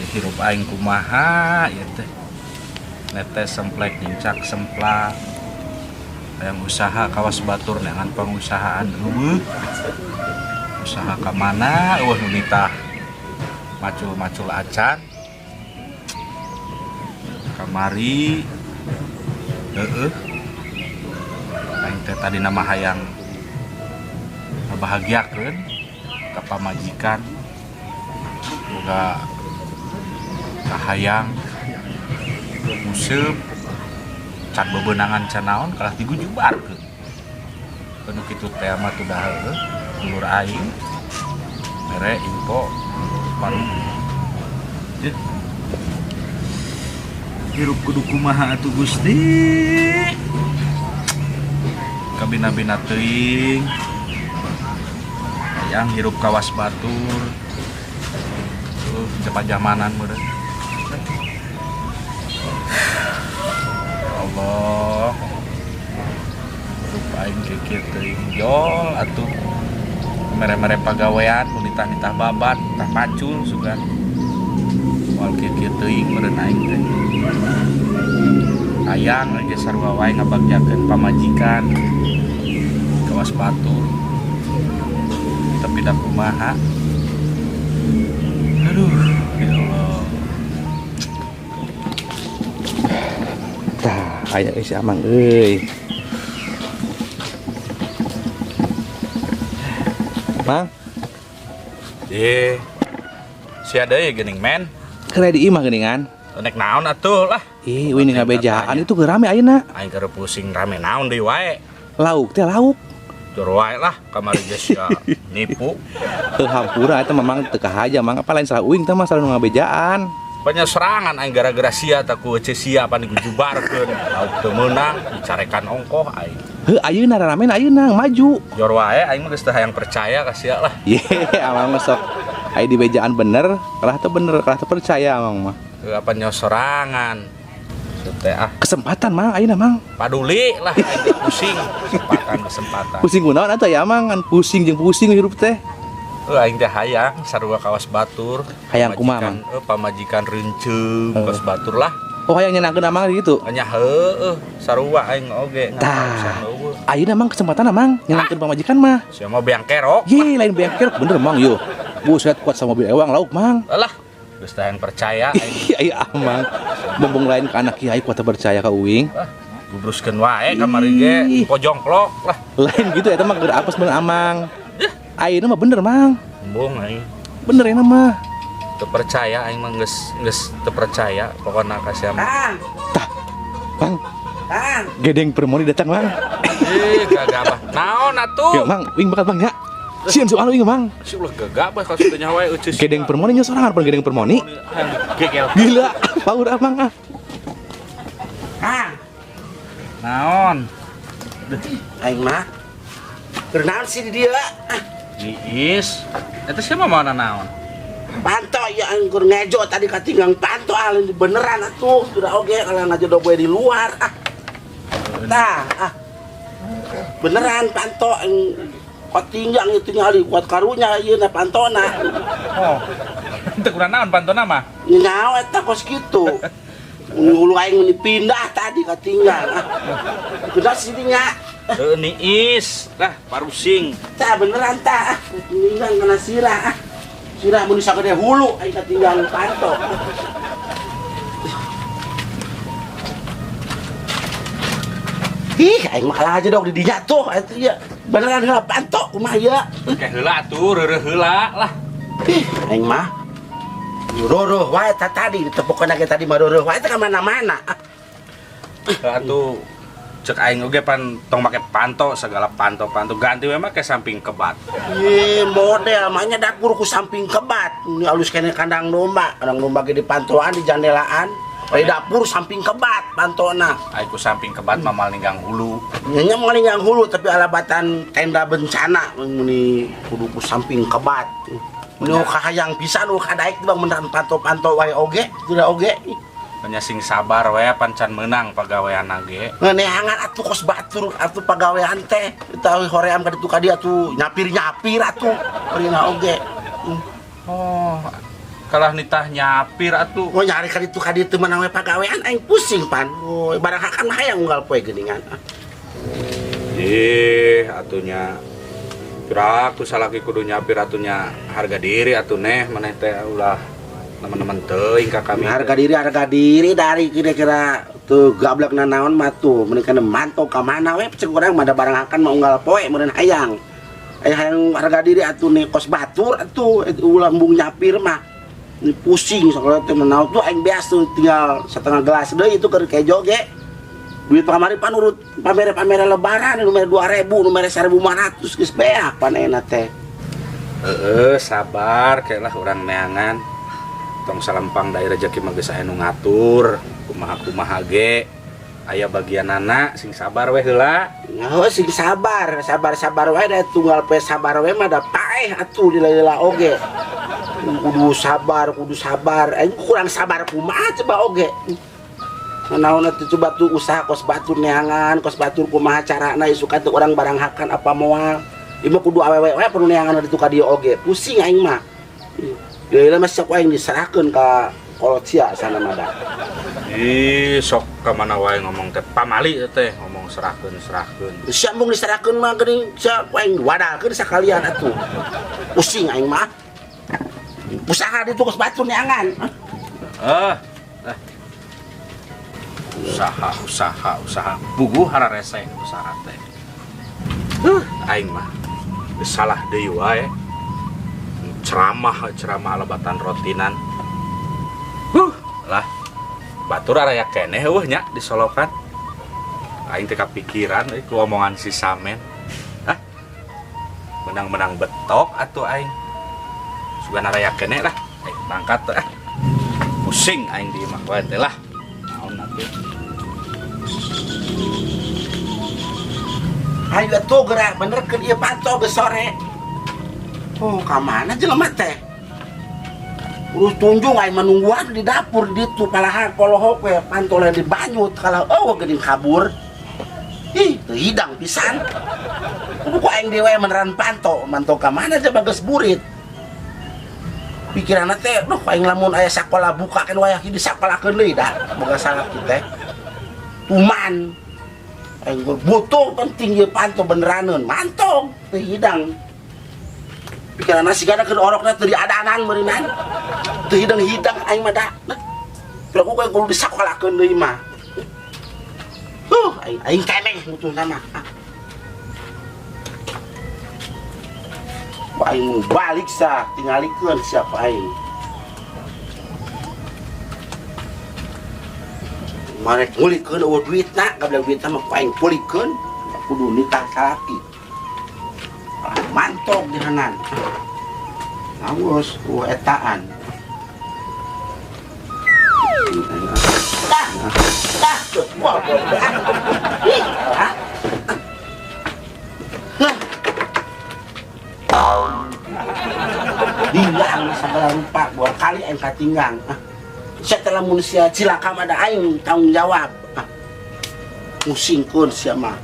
Hirup aing kumaha ieu teh. Netes semplek nincak semplak. Hayang usaha kawas batur neangan pangusahaan eueuh. Usaha ka mana eueuh nu nitah macul-macul acan. Kamari heueuh. Aing teh tadina mah hayang ngabahagiakeun ka pamajikan. Boga kahayang nguseup can bebenangan can naon kalah digujubarkeun. Anu kitu teh mah tuh dah heueuh dulur aing mere info paru. Hirup kudu kumaha atuh Gusti. Kabina-bina teuing. Hayang hirup kawas batur. Tuh japajamanan meureun. Ya Allah. Hirup aing kieu teuing jol atuh. Mere-mere pagawean mun nitah-nitah babat, tah pacul sugan. Moal kieu-kieu teuing meureun aing teh. Hayang aja sarua wae ngabagjakeun pamajikan kawas batur. Tapi da kumaha. Aduh, ya Allah. Tah, aya si Amang euy. Mang, Sia deui geuning men. Keur di imah geuningan. Nek naon atuh lah. Ih, wih ngabejaan itu keur rame ayeuna. Aing keur pusing rame naon deui wae. Lauk teh lauk. Jor wae lah kamari geus sia nipu. Teu hampura eta memang teu kahaja Mang, apa lain salah uing teh mah salah nu ngabejaan. Banyak serangan aing gara-gara sia tak ku ece sia pan digujubarkeun. Lauk teu meunang dicarekan ongkoh aing. Heuh, ayeuna rame ayeuna maju. Jor wae aing mah geus teu hayang percaya ka sia lah. Ye, amang mah sok aya di bejaan bener, kalah teu bener, kalah teu percaya amang mah. Heuh, apa nyosorangan. Teh ah. Kesempatan Mang ayeuna Mang. Paduli lah aing teh pusing kesempatan kesempatan. Pusing kunaon atuh ya Mang, kan pusing jeung pusing hirup teh. Heuh, aing teh hayang sarua kawas batur. Hayang kumaha, Mang? Pamajikan reunceum kawas batur lah. Oh, hayang nyenangkeun Amang gitu. Nya heueuh sarua aing oge Tah. Ayeuna Mang kesempatan Mang nyenangkeun pamajikan mah. Sia mah beang kerok. Ye, lain beang kerok bener Mang yo. Buset kuat sama mobil ewang lauk Mang. Alah, geus teh hayang percaya aing. Iya Amang. Mumpung lain ke anak kiai kuat percaya ka uing. Ah, gubruskeun wae kamari ge pojongklok lah. Lain gitu eta mah keur apes bener Amang. Ayeuna mah bener Mang. Embung aing. Bener ayeuna mah. Teu percaya aing mah geus geus teu percaya pokona ka sia mah. Kang. Tah. Bang. Kang. Gedeng Permoni datang Mang. Ih, gagabah. Naon atuh? Ya Mang, uing bakal Bang ya. Sieun soal uing Mang. Si ulah gagabah kalau sudah nyawa euceus. Gedeng Permoni nya sorangan pan Gedeng Permoni. Gegel. Gila, power Amang ah. Kang. Naon? Aing mah. Keur naon sih di dieu? Ah. Niis. Eta sia mah mana naon? Panto ya aing keur ngejo tadi katinggang panto ah beneran atuh. Sudah oge kalau ngajodoh gue di luar ah. Tah ah. Beneran panto aing katinggang ieu tingali kuat karunya ieu na pantona. Oh. Teu kurang naon pantona mah? Nyawa eta kos kitu. Ngulu aing meni pindah tadi katinggang ah. Geus sih dinya. Heuh niis. Lah parusing. Tah beneran tah ah. Katinggang kana sirah ah. Sirah mun sagede hulu aing katinggang panto. Ih, aing mah kalah aja dong di dinya tuh, eta ieu. Beneran heula panto kumaha ieu? Ke heula atuh, reureuh heula lah. Ih, aing mah roroh wae ta tadi ditepokeun ge tadi mah roroh wae teh ka mana-mana. Heuh atuh cek aing oge pan tong make panto segala panto-panto ganti we make samping kebat. Ih, model mah nya dapur ku samping kebat. Ini alus kene kandang domba, kandang domba ge dipantoan di jandelaan. Di dapur samping kebat pantona. Aing ku samping kebat mah mal ninggang hulu. Nya mah ninggang hulu tapi alabatan tenda bencana muni kudu ku samping kebat. Muni kahayang pisan nu kadaek bang beneran panto-panto wae oge, sudah oge. Nya sing sabar we pan can meunang pagawean ge. Ngeneangan atuh kos batur atuh pagawean teh. Utawi hoream ka ditu ka dieu atuh nyapir-nyapir atuh rina oge. Oh. Kalah nitah nyapir atuh. Oh nyari ka ditu ka ditu menang we pagawean aing pusing pan. Oh barang hakan mah hayang unggal poe geuningan. Ih, atunya piraku salaki kudu nyapir atunya harga diri atuh neh maneh teh ulah teman-teman teuing ka kami. Harga diri dari kira-kira tuh gablek nanaon mah tuh mending kana mantau ka mana we cek urang mah da barang hakan mah unggal poe meureun hayang. Aya hayang harga diri atuh nih kos batur atuh ulah embung nyapir mah. Ini pusing soalnya teh nanaon tuh aing beas tuh tinggal setengah gelas deui itu keur kejo ge. Duit kamari pan urut pamere-pamere lebaran nu mere 2000 nu mere 1500 geus beak pan ayeuna teh. Heeh, sabar kayak lah urang neangan. Tong salempang da rezeki mah geus aya nu ngatur, kumaha-kumaha ge aya bagianana sing sabar weh heula. Nah, sing sabar, sabar-sabar wae da tunggal poe sabar wae mah da paeh atuh lila-lila oge. Kudu sabar, kudu sabar. Aing kurang sabar kumaha coba oge. Naon atuh coba tuh usaha kos batur neangan, kos batur kumaha carana isukan teh urang barang hakan apa moal. Ieu mah kudu awewe wae perlu neangan ditu ka dieu oge. Pusing aing mah. Lila mah sok aing diserahkeun ka kolot sia sana mah da. Ih, sok ka mana wae ngomong teh pamali teh ngomong serahkeun-serahkeun. Sia mung diserahkeun mah geuning sia aing wadalkeun sakalian atuh. Pusing aing mah. Usaha ditu kos batur neangan. Ah. Usaha, usaha, usaha. Buguh hararese usaha teh. Aing mah geus salah deui wae. Ceramah, ceramah lebatan rotinan. Lah. Batur araya keneh eueuh nya disolokan. Aing teh kapikiran euy ku omongan si Samen. Hah? Menang-menang betok atuh aing. Sugan araya keneh lah. Aing mangkat teh. Pusing aing di imah wae teh lah. Naon atuh. Ayo atuh gerak benerkeun ieu panto geus sore. Oh, ka mana jelema teh? Urus tunjung aing menungguan di dapur ditu palahan polohok we panto lain dibanyut kalau eueuh geuning kabur. Ih, teu hidang pisan. Kudu ku aing dewe meneran panto, manto ka mana coba geus burit. Pikiranna teh, duh aing lamun aya sakola buka kan wayah di sakolakeun deui dah, boga salah kieu teh. Tuman. Aing butuh penting ieu panto beneraneun, mantong teu hidang. Pikiranna sigana keur orokna teu diadanan meureunan. Teu hidang-hidang aing mah da. Nah, ku kudu disakolakeun deui mah. Aing keneh butuhna mah. Wah, aing balik sah, tingalikeun siapa aing. Marek ngulikeun eueuh duitna, gablek duitna mah ku aing pulikeun, kudu nitah salaki. Mantok dihanan. Anggus, eueuh etaan. Dah, dah, wah, ih, ah. Tinggang segala rupa, dua kali aing katinggang. Setelah manusia cilaka mah da aing tanggung jawab. Musingkeun sia mah.